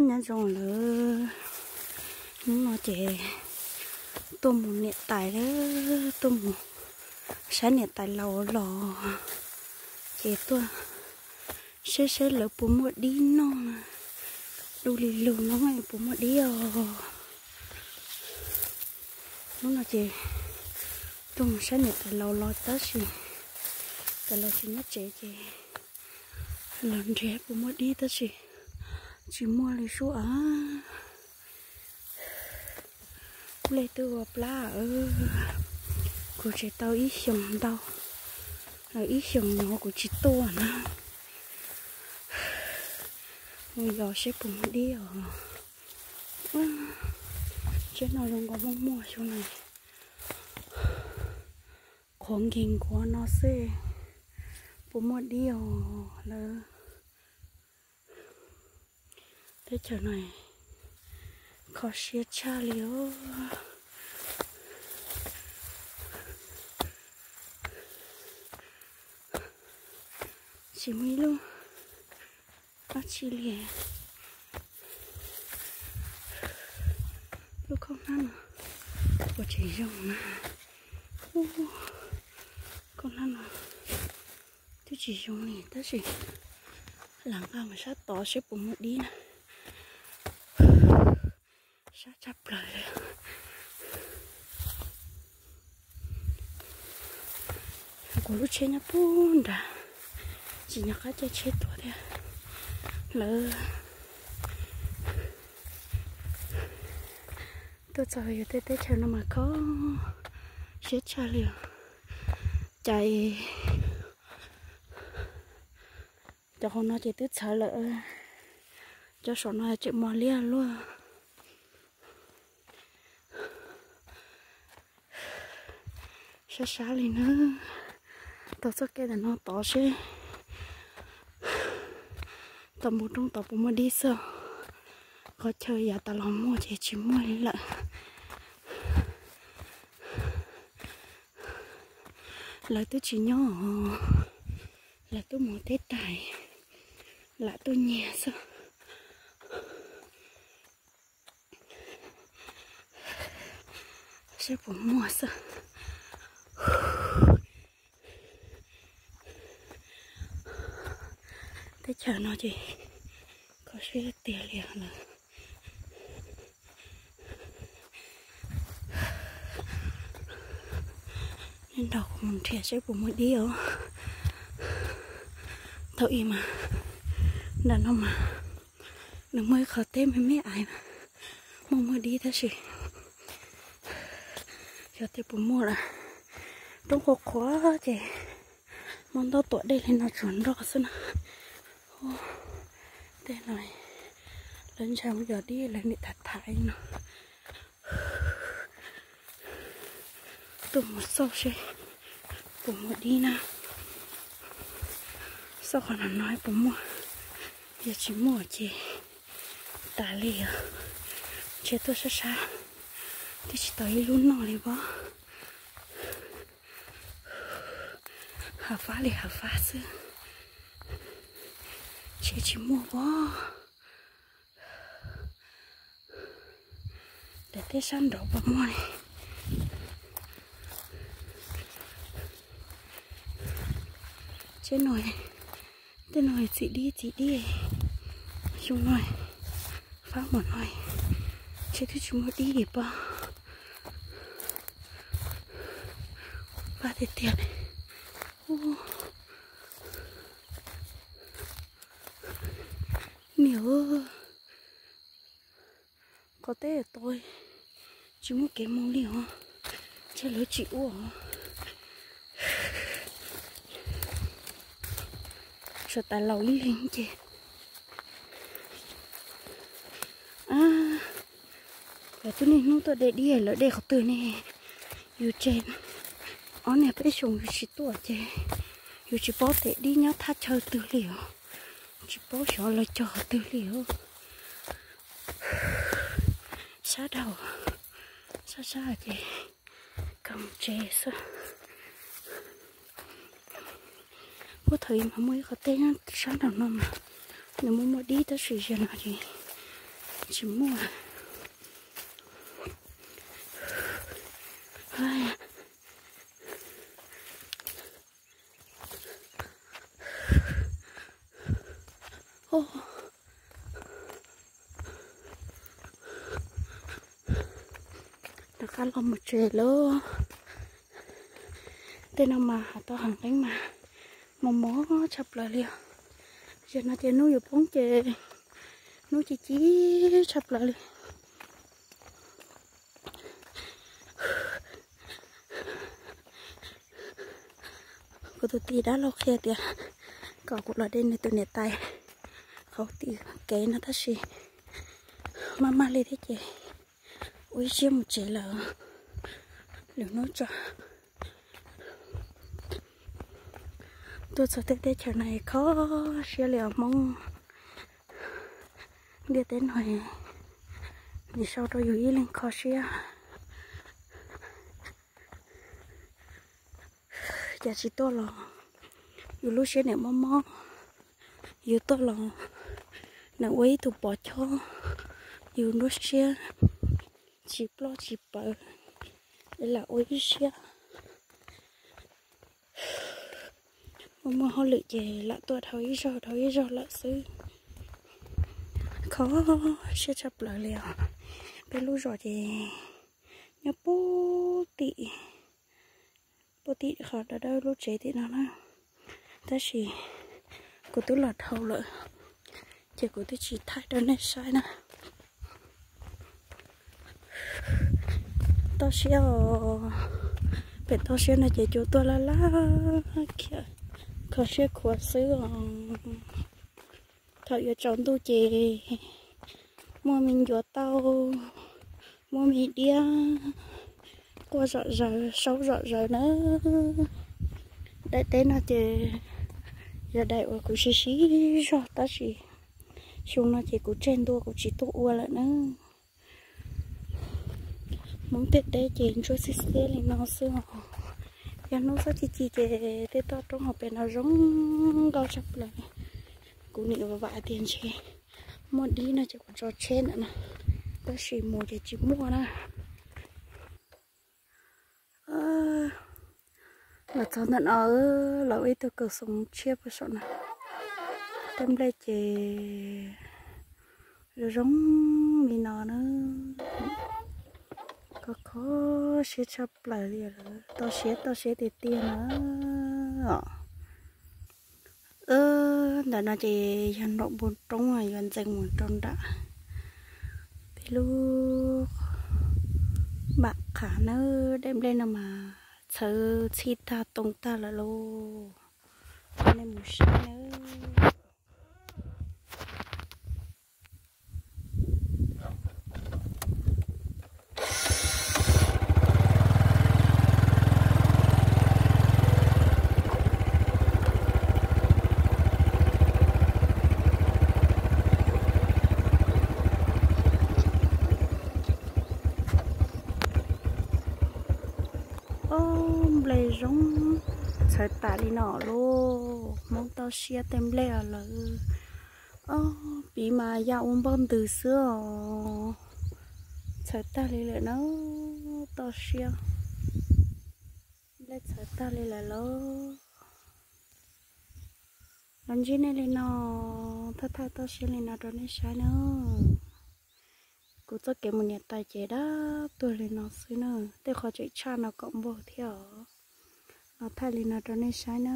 Nyob zoo lawm, hnub no ces tuaj mus niam tais, tuaj mus saib niam tais laus los, ces tuaj saib saib lawv puas muaj dib noj, du li lug no puas muaj dib os. Hnub no ces tuaj mus saib niam tais laus los tab sis tais laus tsis nyob tsev ces los nrhiav puas muaj dib tab sis tsis muaj li sub av. Lej twb ua plab, kuv tseem tau ib xyoos ntau, ib xyoos no kuv tsis tuaj na. Mus yos seb puas muaj dib os. Tsheb no zoo nkaus muaj muaj xyoo no. Qhuav nkees nkuav no xwb, puas muaj dib os lawv. Teb chaws no kho siab tshaj li os. Tsis muaj ib lub dab tsi li. Lub khaub hnab no ua tseem zoo na. Khaub hnab no twb tsis zoo li tab sis lam nqa mus sab tod seb puas muaj dib na. Sab tshaj plaws li. Kuv lub tsheb nyob puag nrad, tsis nco qab caij tsheb tuaj thiab. Lawv tuaj txog yus tej teb chaws no mas kho siab tshaj li os. Cas cov hauv no ces twb txhawv lawm, cov saum no tseem mos liab luaj. Sab sab li na, taug txoj kev ntawm no tod seb tom npoo roob tod puas muaj dib xwb. Qhov chaw yav tas los muaj ces tsis muaj li lawm. Lawv twb tsis nyob, lawv twb mus teb tais, lam tuaj nyiag xwb. Seb puas muaj xwb. Teb chaws no ces kho siab tiag li lawm. Nej nrog kuv mus nrhiav seb puas muaj dib os. Thaum ub mas nram no mas nws muaj ib qho teb me me ais mas muaj muaj dib tab sis xyov tias puas muaj lawm. Roob qhuav qhuav ces muaj ntau tuam dej li no tsuas nroj xwb na. Tej no lawv ntshai mus yos dib lawv niam tham tham no. Tuaj mus xauj seb puas muaj dib na. Xauj qhov no no puas muaj, yog tsis muaj ces tas li os. Ntshe tuaj sab sab twb tsis tau ib lub noj li pob. Hav fab li hav fab xwb, ntshe tsis muaj pob. Daim teb sab nraud puas muaj li. Teb no, tej no txim dib txim dib. Xyoo no fab npaum no ntshe twb tsis muaj dib li pob. Fab tiag tiag li. Niam, qhov teb tod tsis muaj kev mus li os, ntshe lawv tsis ua os. Suav tais laus ib leeg ces, lawv twb niaj hnub tuaj de dib, lawv de qhov twg ne? Yus tseg ob niag peb xyoos yus tsis tuaj ces yus tsis paub tias dib nyob thaj chaw twg li os, tsis paub xyov lawv cog qhov twg li os. Sab dhau, sab sab ces kawg mus tsev xwb. Puag thaum ub mas muaj ib qhov teb nyob sab nraum no mas nws muaj muaj dib tab sis zaum no ces Tsis muaj. Rov qab los mus tsev lawm. Tej no mas hais tau heev qeeb mas mob mob tshaj plaws li os. Zaum no ces hnub yuav poob ces hnub ci ci tshaj plaws li. Kuv tus tij dab laug qhia tias kom kuv los de nws tus niam tais qhov tim kev no tab sis maj maj li thiab ces ua ib siab mus tsev lawm. Lwm hnub tso. Tuaj txog tej teb chaws no kho siab li os Hmoob. Ntiaj teb no nim sau rau yus ib leeg kho siab. Cas tsis tuaj los yus lub siab niam mob mob, yus tuaj los nws ua ib tug pov chob yus nruab siab tsis ploj tsis pawv, es lam ua ib siab. Muaj muaj hauj lwm ces lam tuaj dhau ib zaug dhau ib zaug lawm xwb. Kho siab tshaj plaws li os. Peb lub zos ces nyob puag tim, puag tim qhov dawb dawb lub tsev tim no na. Tab sis kuv twb los dhau lawm ces kuv twb tsis thaij rau nej saib na. Toj siab os, pem toj siab no ces cua tuaj laj laj khiam, kho siab khuav xwb os. Thaum yuav tsaus ntuj ces muaj me ncuav tauj, muaj me diab quaj zom zaws saub zom zaws na. Daim teb no ces yog daim uas kuv siv siv zog tab sis xyoo no ces kuv tseg ntua kuv tsis tuaj ua lawm na. Hmoob tej teb ces ntsuab xiab xiab li no xwb os. Yog hnub txob ci ci ces tej toj roob hauv pes no zoo nkauj tshaj plaws. Kuv nim vam vam tias ntshe muaj dib no ces kuv tso tsheb ntawm no, tab sis mus ces tsis muaj na. Los txog ntawm no, los ua ib tug kaus xoom tshiab puag saum no. Tej nplej ces zoo zoo li no na. Kho kho siab tshaj plaws li lawm, toj siab toj siab tiag tiag na. Ntawm no ces yog nraum npoo roob yuav ntxeev mus rau nram peb lub npam qhav na. Daim nplej no mas txhawv txhij tag too tag lawm lauj. Nej mus saib na. Ob, nplej zoo txhawv tas li no lauj, Hmoob toj siab tej nplej os lawm. Ob, piv mas ya ua npoj ntws xwb os. Txhawv tag li lawm na, toj siab. Nplej txhawv tag li lawm lauj. Los ntsib nej li no, thaij thaij toj siab li no rau nej saib na. Kuv txoj kev mus niam tais ces dab tuag li no xwb na, tej qhov tseem tshaj no kom npog thiab os. Los thaij li no rau nej saib na.